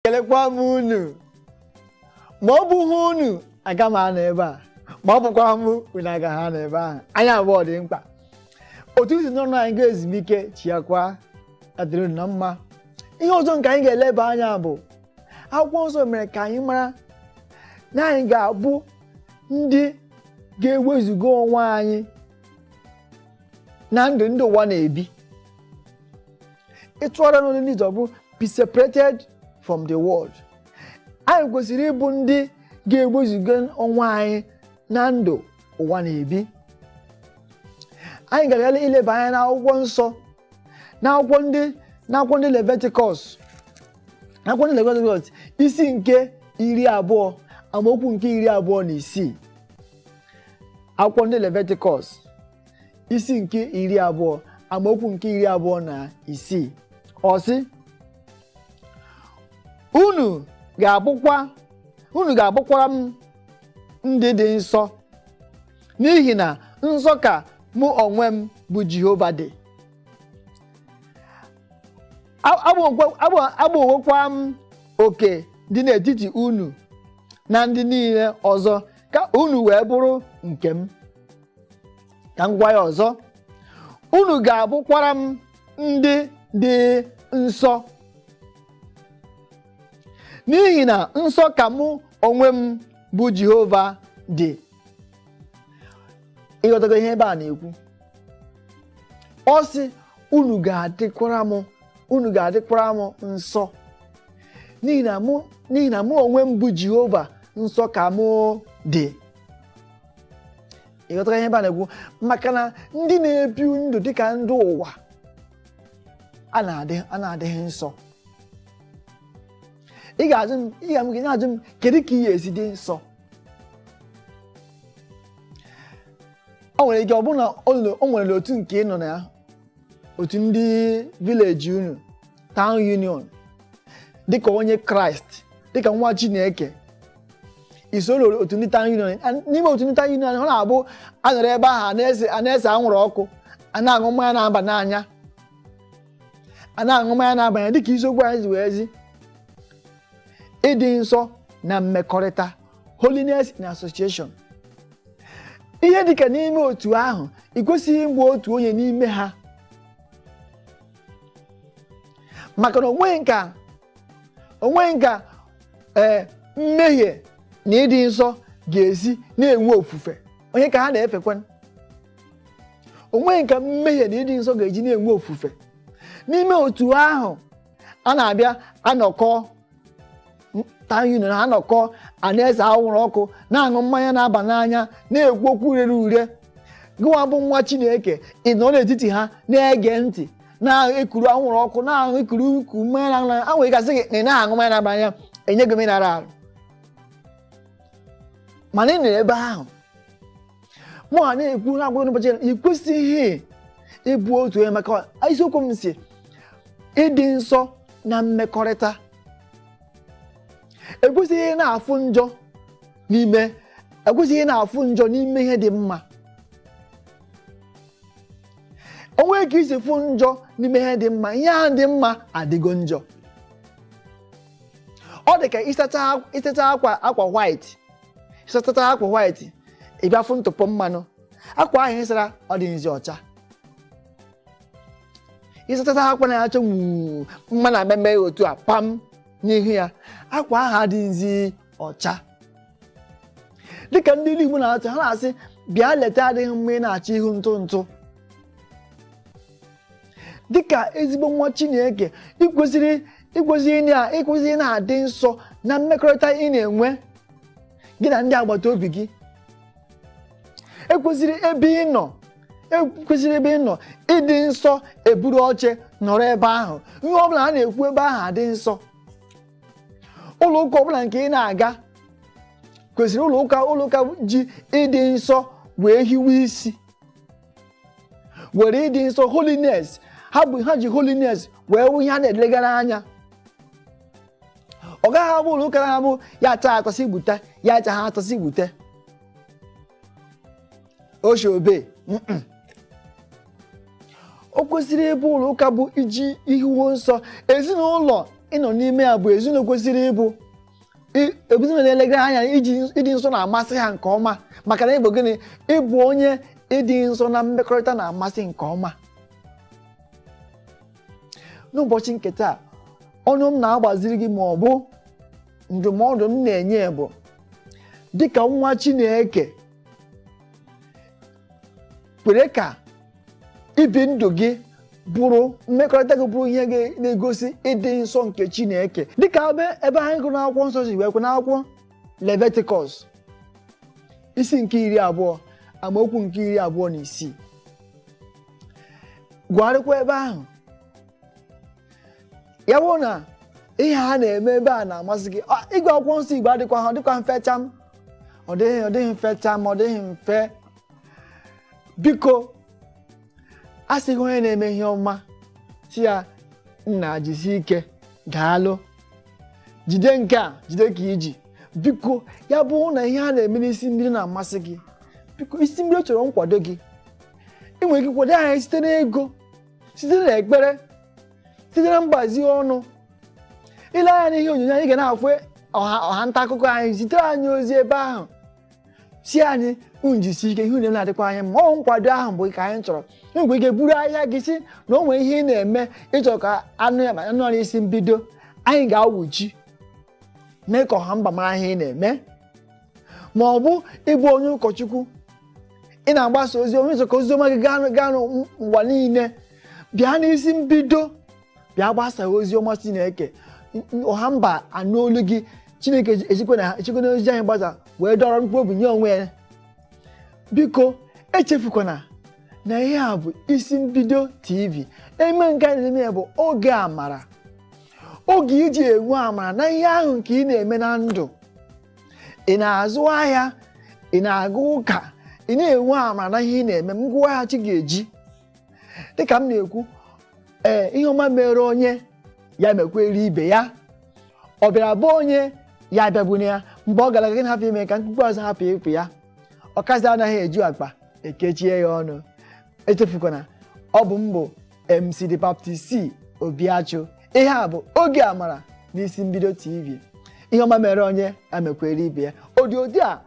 Ekelekwa m unu. Ma ọ bụghị unu, aga m anọ ebe a. Ma ọ bụkwa mụ, unu agaghị anọ ebe ahụ. Anyị abụọ dị mkpa. Otu si n'ọnụ anyị gaa ezumike, chiakwa adịrị unu na mma. Ihe ọzọ nke anyị ga-eleba anya bụ akwụkwọ nsọ mere ka anyị mara na anyị ga-abụ ndị ga-ewezuga onwe anyị na ndụ ndị ụwa na-ebi. Ịtụgharị n'olu ndị ọ bụ be separated from the world. Anyị kwesịrị ịbụ ndị ga-ewezuga onwe anyị na ndụ ụwa na-ebi. Anyị gara ileba anya n'akwụkwọ nsọ, n'akwụkwọ ndị Leviticus, n'akwụkwọ ndị Leviticus isi nke 20, amaokwu nke 26. Akwụkwọ ndị Leviticus isi nke 20, amaokwu nke 26, ọ sị: unu ga-abụkwara m ndị dị nsọ, n'ihi na nsọ ka mụ onwe m bụ Jehova dị. Agbụghịkwa m oke dị n'etiti unu na ndị niile ọzọ, ka unu wee bụrụ nke m. Ka m gwa ya ọzọ, unu ga-abụkwara m ndị dị nsọ, n'ihi na nsọ ka mụ onwe m bụ Jehova dị. Ịghọtago ihe ebe a na-ekwu? Ọ sị unu ga-adịkwara m, unu ga-adịkwara m nsọ, n'ihi na mụ onwe m bụ Jehova, nsọ ka mụ dị. Ịghọtara ihe ebe a na-ekwu? Maka na ndị na-ebi ndụ dịka ndị ụwa a na-adịghị nsọ. Ị ga-ajụ m, kedu ka ị ga-esi dị nsọ? O nwere ike ọ bụrụ na o nwere otu nke ị nọ na ya, otu ndị vileji unu, town union, dịka onye Kraịst, dịka nwa Chineke, isoro otu ndị town union. N'ime otu ndị town union, ọ na-abụ a nọrọ ebe ahụ a na-ese anwụrụ ọkụ, a na-aṅụ mmanya na-aba n'anya, a na-aṅụ mmanya na-aba n'anya. Dịka isiokwu anyị si wee zi, ịdị nsọ na mmekọrịta, holiness in association. Ihe dịka n'ime otu ahụ, ị kwesịghị ịgba otu onye n'ime ha, maka na onweghị nka mmehie na ịdị nsọ ga-esi na-enwe ofufe. Onye ka ha na-efekwa? Onweghị nka mmehie na ịdị nsọ ga-eji na-enwe ofufe n'ime otu ahụ. A na-abịa anọkọ town union, anọkọ a na-ese anwụrụ ọkụ, na-aṅụ mmanya na-aba n'anya, na-ekwu okwu rere ure. Gịnwa bụ nwa Chineke, ị nọ n'etiti ha na-ege ntị, na-ekuru anwụrụ ọkụ, na-ekuru iku mmanya na-aṅụ n'anya. Anwụ gasị gị na ị naghị aṅụ mmanya na-aba n'anya, enye gị mineral, mana ị nọ ebe ahụ. Mụ ha na-ekwu na-agwa n'ụbọchị, ị kwesịghị ịbụ otu onye, maka isiokwu m si ịdị nsọ na mmekọrịta. Ekwesịghị na-afụ njọ n'ime, ekwesịghị na-afụ njọ n'ime ihe dị mma. O nwere ka isi fụ njọ n'ime ihe dị mma, ihe ahụ dị mma adịgo njọ. Ọ dị ka ịsacha akwa white, ịsachacha akwa white, ị bịa fụ ntụpọ mmanụ, akwa ahụ ịsara ọ dị nzi ọcha. Ịsachacha akwa na-acha nwuu, mmanụ ameme otu a pam n'ihu ya, akwa ahụ adịghịzi ọcha. Dịka ndị Igbo na-achọ, ha na-asị bịa leta adịghị mma, ị na-achọ ihu ntụ ntụ. Dịka ezigbo nwa Chineke, ị kwesịrị na-adị nsọ na mmekọrịta ị na-enwe gị na ndị agbata obi gị. Ekwesịrị ebe ị nọ, ekwesịrị ebe ị nọ ịdị nsọ, eburu oche nọrọ ebe ahụ. Ihe ọbụla a na-ekwu ebe ahụ adị nsọ. Ụlọ ụka ọbụla nke ị na-aga kwesịrị ụlọ ụka ji ịdị nsọ wee hiwe isi, were ịdị nsọ, holiness, ha ji holiness wee wụ ihe a na-elegara anya. Ọ gaghị abụ ụlọ ụka na-abụ ya acha atasị gbute, ya acha ha atasị gbute oshobe. O kwesịrị ịbụ ụlọ ụka bụ iji ihuwo nsọ. Ezinụlọ ịnọ n'ime ya bụ ezinụlọ kwesịrị ịbụ ezinụlọ na-elegara anya iji ịdị nsọ na-amasị ha nke ọma, maka na ịbụ gịnị? Ịbụ onye ịdị nsọ na mmekọrịta na-amasị nke ọma. N'ụbọchị nke taa, ọnụ m na-agbaziri gị ma ọ bụ ndụmọdụ m na-enye bụ, dịka nwa Chineke, kwere ka ibi ndụ gị bụrụ mmekọrịta gị bụrụ ihe na-egosi ịdị nsọ nke Chineke, dịka ebe anyị gụrụ n'akwụkwọ nsọ si wee kwe n'akwụkwọ Leviticus isi nke 20 amaokwu nke 26. Gụgharịkwa ebe ahụ. Ya bụrụ na ihe a na-eme ebe a na-amasị gị, ịgụ akwụkwọ nsọ Igbo adịkwa ha, ọ dịkwa mfe cham, ọ dịghị mfe cham, ọ dịghị mfe. Biko, a sịghị onye na-eme ihe ọma si ya nna jisi ike, daalụ, jide nke a, jide ka iji. Biko, ya bụ na ihe a na-eme n'isi mmiri na-amasị gị, biko, isi mmiri chọrọ nkwado gị. Ị nwere ike kwado anyị site n'ego, site n'ekpere, site na mgbazi ọnụ. Ile anya n'ihe onyonyo anyị ga na-afụ ọha nta akụkọ anyị, zitere anyị ozi ebe ahụ, si anyị njisi ike, ihe unu na-adịkwa anyị ma ọ nkwado ahụ bụ ka anyị chọrọ. Ị nwere ike buru ahịa gị si na o nwere ihe ị na-eme ịchọrọ ka anụ ya ma anụ ya n'isi mbido, anyị ga-awụchi mee ka ọha mba mara ihe ị na-eme. Ma ọ bụ ịbụ onye ụkọchukwu, ị na-agbasa ozi ọma, ịchọrọ ka ozi ọma gị gaa n'ụwa niile, bịa n'isi mbido, bịa gbasa ozi ọma Chineke, ọha mba anụ olu gị. Chineke echekwa na ozi anyị gbasa wee dọrọ mkpụrụ obi nye onwe ya. Biko, echefukwana na ihe a bụ Isi Mbido TV. Eme nke anyị na-eme ya bụ oge amara, oge iji enwe amara na ihe ahụ nke ị na-eme na ndụ. Ị na-azụ ahịa, ị na-aga ụka, ị na-enwe amara na ihe ị na-eme. Ngwa ahịa chi ga-eji, dịka m na-ekwu, ee, ihe ọma mere onye ya mekwere ibe ya. Ọ bịara bụ onye ya abịagbuna ya mgbe ọ gara aga, gị hapụ ime ka mkpukpu azụ hapụ ịpụ ya. Ọkazi anaghị eju akpa ekechie ya ọnụ. Echefukwana, ọ bụ mbụ MC The Baptist C Obiachụ. Ihe a bụ oge amara n'Isi Mbido TV. Ihe ọma mere onye ya mekwere ibe ya. Odiodi a